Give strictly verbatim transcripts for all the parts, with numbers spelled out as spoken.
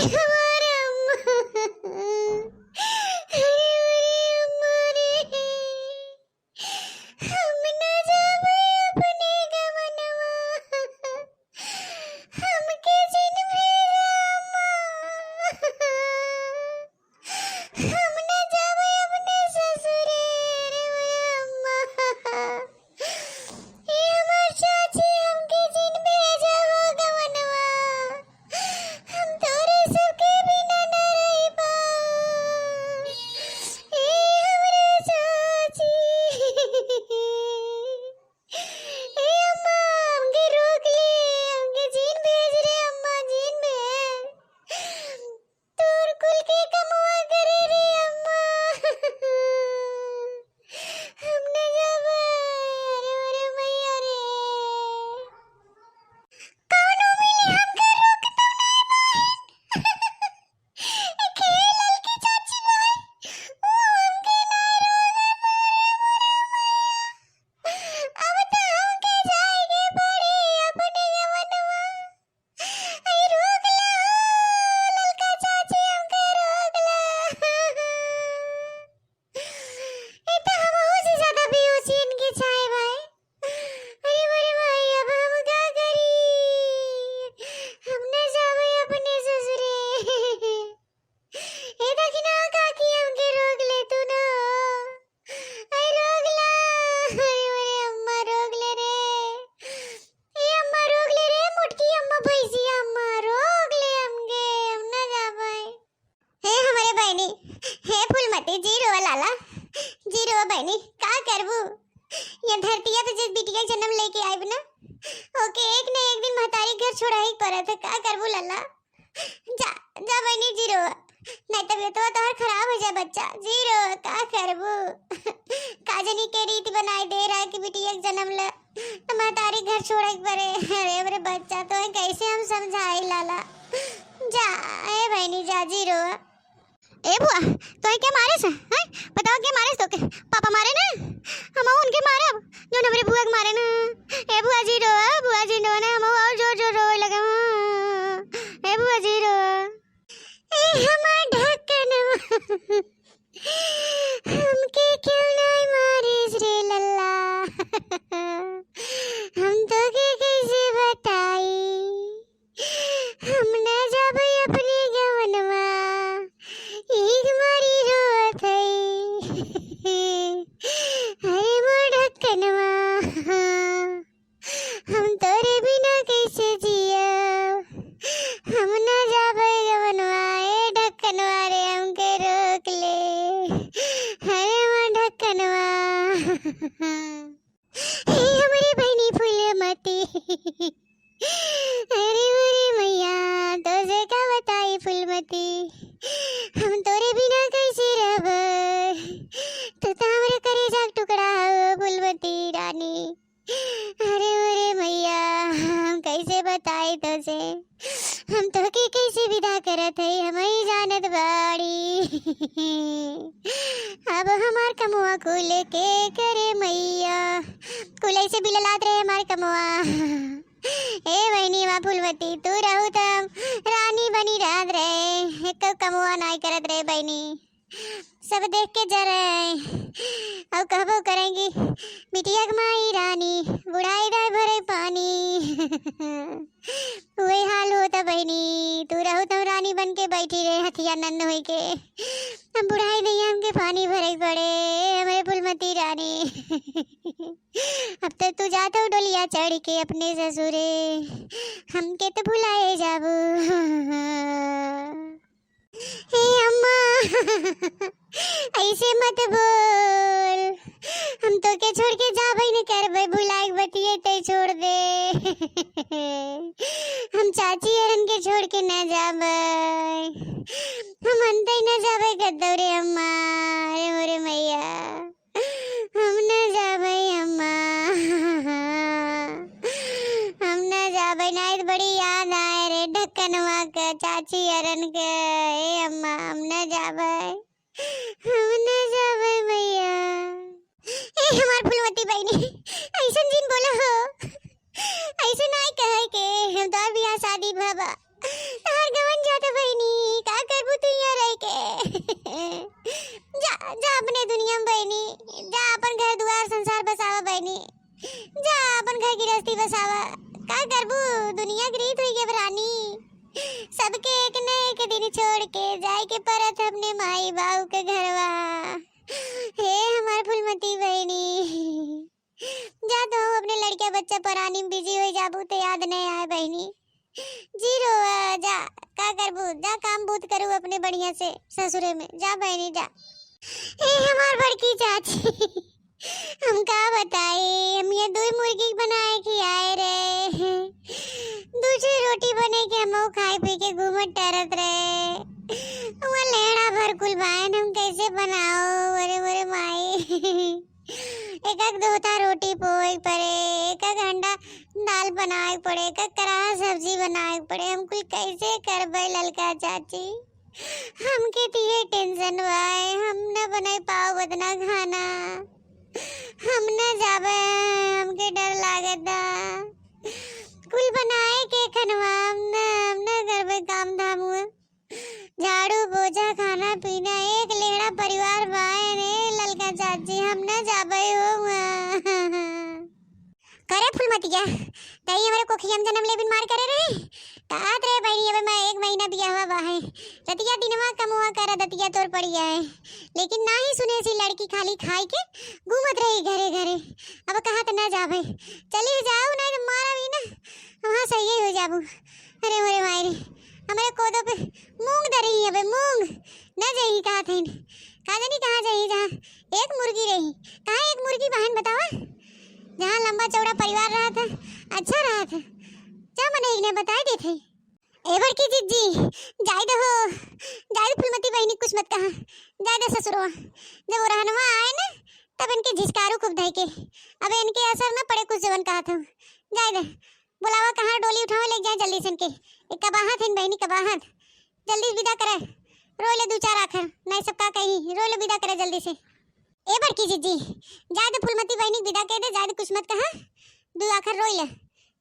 हमार अम्मा, अरे, अरे, अम्मा रे, हम ना जाबे अपने गवनवा, हमके जिन भेजा अम्मा। हम ना जाबे अपने ससुरे, अरे मोरे अम्मा। ए हमार चाची, हमके जिन भेजा हो गवनवा। हम तोरे सबके बिना ना रहि पाब। ए हमरे चाची। ए अम्मा, हमके रोक ले, हमके जिन भेज रे अम्मा, जिन भेज। तोर कुल के कमवा करे रे अम्मा। हम न जाबे, अरे, अरे मैया रे। कौनो मिले हमके रोक तो नाय बहिन। ए के ललकी चाची भाई, वो हमके नाय रोक तो रे, अरे मैया। अब तो हमके जाए के पड़ी अपने गवनवा। अरे रोक ला, ललका चाची हमके रोक ला। ए तो हमहू से ज्यादा बेहोशी इनके छाए भाई। अरे मोरे भाई, अब हम का करी? हम ना जाबे अपने ससुरे। ए दखिना काकी, हमके रोक ले तू ना। अरे रोक ला, अरे मोरे अम्मा रोक ले रे। ए अम्मा रोक ले रे, मोटकी अम्मा, भैंसिया अम्मा, रोक ले हमके, हम ना जाबे। हे हमरे बहिनी, हे फूलमती, जी रोवा लाला, जी रोवा बहिनी, का करबू? ये धरतिया पे जिस बिटिया जन्म लेके आइब ना, ओके एक न एक दिन महतारी घर छोड़ाही के पड़त है, का करबू लाला? जा, जा बहिनी, जी रोवा, नहीं तबियतवा तोहर खराब हो जाए बच्चा, जी रोवा, का करबू? का जनी के रीति बनाए दे रहा है कि बिटिया के जन्म ले, तो महतारी घर छोड़े के पड़े। अरे, अरे बच्चा, तो कैसे हम समझाई लाला? जा, ए बहिनी, जा, जी रोवा। ए बुआ, तोहे के मारे से, हैं? बताओ, के मारे से तोके? पापा मारे ना? हम उनके मारे अब, जो हमरे बुआ के मारे ना। ए बुआ जी रो, बुआ जी रो ना, हम और जोर जोर रोवे लगे। ए बुआ जी रो। ए हमार ढक्कनवा, हमके क्यों नहीं मारिस रे लल्ला? हम तोके कैसे बताई? हम ना जाबे अपने गवनवा, एक मारी रोत हई। अरे मोर ढक्कनवा, हम तोरे बिना कैसे जियब? हम ना जाबे गवनवा, ए ढक्कनवा रे, हमके रोक ले। अरे मोर ढक्कनवा। हे हमरी बहिनी फूलमती। अरे मोरे मैया, तोसे का बताई फूलमती, हम तोरे बिना कैसे रहबे? तू तो हमरे करेजा के टुकड़ा हो फूलमती रानी। अरे मोरे मैया, हम कैसे बताई तोसे? हम तोहके कैसे विदा करत हई, हमही जानत बाड़ी। अब हमार कमवा कुल के करे मैया, कुल ऐसे बिललात रहे हमार कमवा। ए बहिनी, वा फूलमती, तू रहू त हम रानी बनी रहत रहे, एको कमवा नाय करत रहे बहिनी। सब देख के जरे, अउ कहबो करेंगी, बिटिया के माई रानी, बुढ़ाई दाय भरे पानी। वही हाल होता बहिनी, तू रहू त हम रानी बन के बैठी रहे, हथिया नन्न होई के। हम बुढ़ाई दइया हमके पानी भरे के पड़े, हमरे फूलमती रानी। अब तो तू जात हो डोलिया चढ़ के अपने ससुरे, हमके तो भुलाए जाबू। हे अम्मा, ऐसे मत बोल। हम तोके छोड़ के जाबे न करबे, भुलाए के बतिये ते छोड़ दे। हम चाची अरन के छोड़ के ना जाबे, हम अंते ना जाबे कतौ रे अम्मा। अरे मोरे मैया, हम ना जाबे अम्मा, हम ना जाबे। नाय त बड़ी याद आए रे ढक्कनवा के, चाची अरन के। ए अम्मा, हम ना जाबे, हम ना जाबे मैया। ए हमार फुलवती बहिनी, ऐसन जिन बोला हो, ऐसे नाय कहे के। हम तोर बियाह शादी भवा, तोहर गवन जात बहिनी। सबके एक न एक दिन छोड़ के जाए के परत अपने माई बाबू के घरवा। हे हमार फूलमती बहिनी, जा तो अपने लड़का बच्चा परानी में बिजी होइ जाबू तो याद नहीं आए बहिनी। जी रोवा, जा, का करबू, जा काम बूत करू अपने बढ़िया से ससुरे में, जा बहिनी जा। ए हमार बड़की चाची, हम का बताई, हम ये दुई मुर्गी बनाए खियाए रहे, दूसरी रोटी बने के हम खाए पी के घूमत टहरत रहे। वहाँ लेहड़ा भर कुल बायन हम कैसे बनाओ, अरे मोरे माई। एक एक दोहता रोटी पोए पड़े, एक एक अंडा दाल बनाए पड़े, एक एक कराह सब्जी बनाए पड़े। हम कुल कैसे करबे ललका चाची? हमके तो ये टेंशन बा, हम न बनाई पाओ उतना खाना, हम न जाबे, हमके डर लागत बा। कुल बनाए के खनवा हम न, हम न करबे काम धाम हुआ। झाड़ू पोछा खाना पीना एक लेहड़ा परिवार बाए ने ललका चाची, हम न जाबे हो हुआ। करे फुलमतिया, तई हमरे कोखिया में जन्म लेबिन मार करे रहे। कहत रहे बहिनी, अबे मैं एक महीना बियाहवा बा है। रतिया दिनवा कमुआ कर दतिया तोर पड़िया है। लेकिन नाही सुने सी लड़की खाली खाई के घूमत रही घरे घरे। अब कहत ना जाबे। चली जाऊ ना तो मारा भी ना। वहाँ सही हो जाबू। अरे मोरे माई रे, हमरे कोदो पे मूंग दे रही है बे, मूंग। न जाई कहत हईन। का जानी कहाँ जाई जहाँ एक मुर्गी रही। कहाँ एक मुर्गी बहन बतावा? जहाँ लंबा चौड़ा परिवार रहत है, अच्छा रहत है। जा मने इन्हें बताई देत है। ए बड़की जिज्जी, जाए दे हो, जाए दे फुलमती बहिनी, कुछ मत कहा, जाए दे ससुरवा। जब वो रहनवा आए ना, तब इनके झिझकारू खूब धई के, अब इनके असर ना पड़े कुछ जवन कहा था, जाए दे। बुलावा कहाँ डोली उठावे ले जाए जल्दी से इनके। ए, कबाहत है बहिनी, कबाहत। जल्दी से विदा करे। रोई ले दू चार आखर, नहीं सब का कही, रोई ले विदा करे जल्दी से। ए बड़की जिज्जी, जाए दे फुलमती बहिनी के विदा कह दे, जाए दे कुछ मत कहा। दू आखर रोई ले।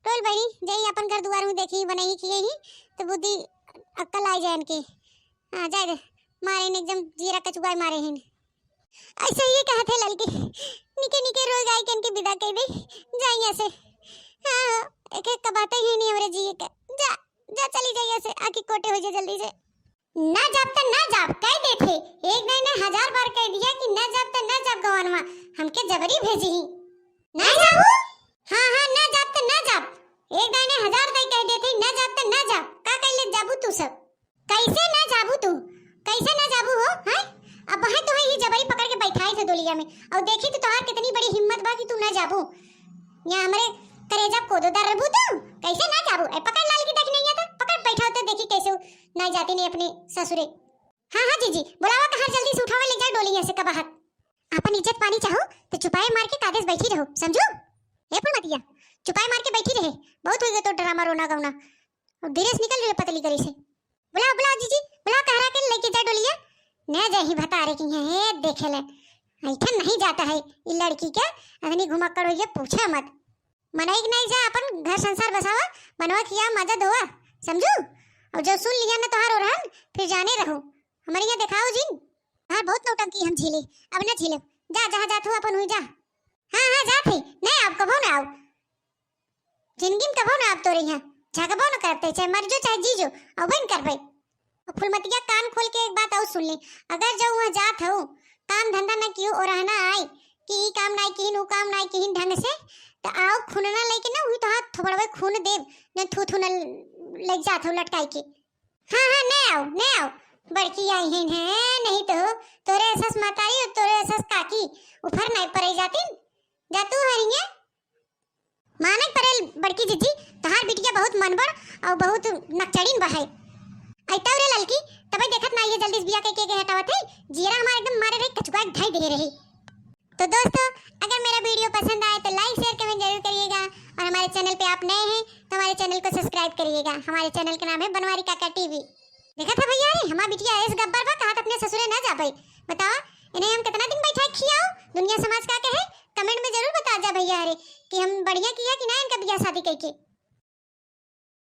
रोई ले बहिनी, जाई अपन घर दुआर में देखी, बनाई खिए ही, तो बुद्धि अक्कल आ जाए इनके। हाँ, जाए दे, मारे ने एकदम जीरा कचुआए मारे हैं। ऐसे ही कहत है ललकी, निके निके रोई गाई के इनके विदा कह दे, जाई यहाँ से। हाँ, एक एक का बात ही नहीं हमरे जिए का। जा, जा चली जाई यहाँ से, आके कोटे हो जाए जल्दी से। ना जाब त ना जाब, कह देत है। एक दाई ना हजार बार कह दिया कि ना जाब त ना जाब गवनवा, हमके जबरी भेजी ही। ना जाबू? हाँ, हाँ, ना जाब त ना जाब। एक दाई ना हजार दाई कह देत है, ना जाब त ना जाब। का कह ले जाबू तू सब? कैसे ना जाबू तू? कैसे ना जाबू हो, हैं? अब है तो है ही जबरी पकड़ के बैठाई थे डोलिया में। और देखी तो तोहार कितनी बड़ी हिम्मत बा कि तू ना जाबू। यहाँ हमरे करेजा कोदो दर्रबू तू? कैसे ना जाबू? ए, पकड़ लाल की दखिनैया तो, पकड़ बैठाओ तो देखी कैसे उ ना जाती नहीं अपने ससुरे। हाँ, हाँ, जीजी, बुलावा कहाँ जल्दी से उठावे ले जाए डोली यहाँ से कबाहत। अपन इज्जत पानी चाहो तो चुपाए मार के कागज बैठी रहो, समझू? ए फुलमतिया, चुपाए मार के बैठी रहे, बहुत हुई गए तो ड्रामा रोना गौना। और धीरे से निकल रही पतली गली से। बुलाओ, बुलाओ जीजी, बुलाओ कहरा के लेके जा डोलिया। न जाही भतारे की है, हे देखे ले। ऐठन नहीं जाता है, ई लड़की के अग्नि घुमक्कड़ होइए, पूछा मत। मनई के नहीं जा, अपन घर संसार बसावा, बनवा खिया, मजा धोवा, समझू? और जो सुन लिया ना तोहार ओरहन, फिर जाने रहो। हमारे यहाँ दिखाओ जिन। हाँ, बहुत नौटंकी हम झीले, अब ना झीले। जा, जहाँ जात हो अपन हुई जा। हाँ, हाँ, जात है, नहीं आओ, कबो ना आओ। जिंदगी में कबो ना आओ तोरे यहाँ, झगबो ना करते, चाहे मर जो, चाहे जी जो, अबे न करबे। और फुलमतिया कान खोल के एक बात और सुन ले, अगर जो वहाँ जात हो, काम धंधा ना कियो और रहना आए कि ई काम ना किहिन, ऊ काम ना किहिन ढंग से, तो आओ खून ना लेके ना, वही तो हाथ थोबड़वे खून देब, न थू थू ना लेके जात हो लटकाई के। हाँ, हाँ, न आओ, न आओ, बड़की आई हैं, हैं, नहीं तो तोरे एसस मतारी और तोरे एसस काकी उफर नहीं पड़े जातिन, जा तू हरिये। मानक परेल बड़की जिज्जी, तहार बिटिया बहुत मनबड़ और बहुत नकचड़िन बा है। आई तब रे ललकी, तबे देखत ना ये जल्दी से बिया के, के, के हटावत है, जियरा हमार एकदम मारे रही, कचुका के ढाई दे रही। तो दोस्तों, अगर मेरा वीडियो पसंद आए तो like, share, comment जरूर करिएगा और हमारे चैनल पे आप नए हैं तो हमारे चैनल को सब्सक्राइब करिएगा। हमारे चैनल का नाम है बनवारी काका टीवी। देखा था भैया रे, हमार बिटिया ऐस गब्बर बा, कहा अपने ससुरे ना जाबे। बतावा, इन्हें हम कितना दिन बैठा खियाओ, दुनिया समाज का कहे, कमेंट में जरूर बता जा भैया रे कि हम बढ़िया किया कि ना इनका बियाह शादी कइके।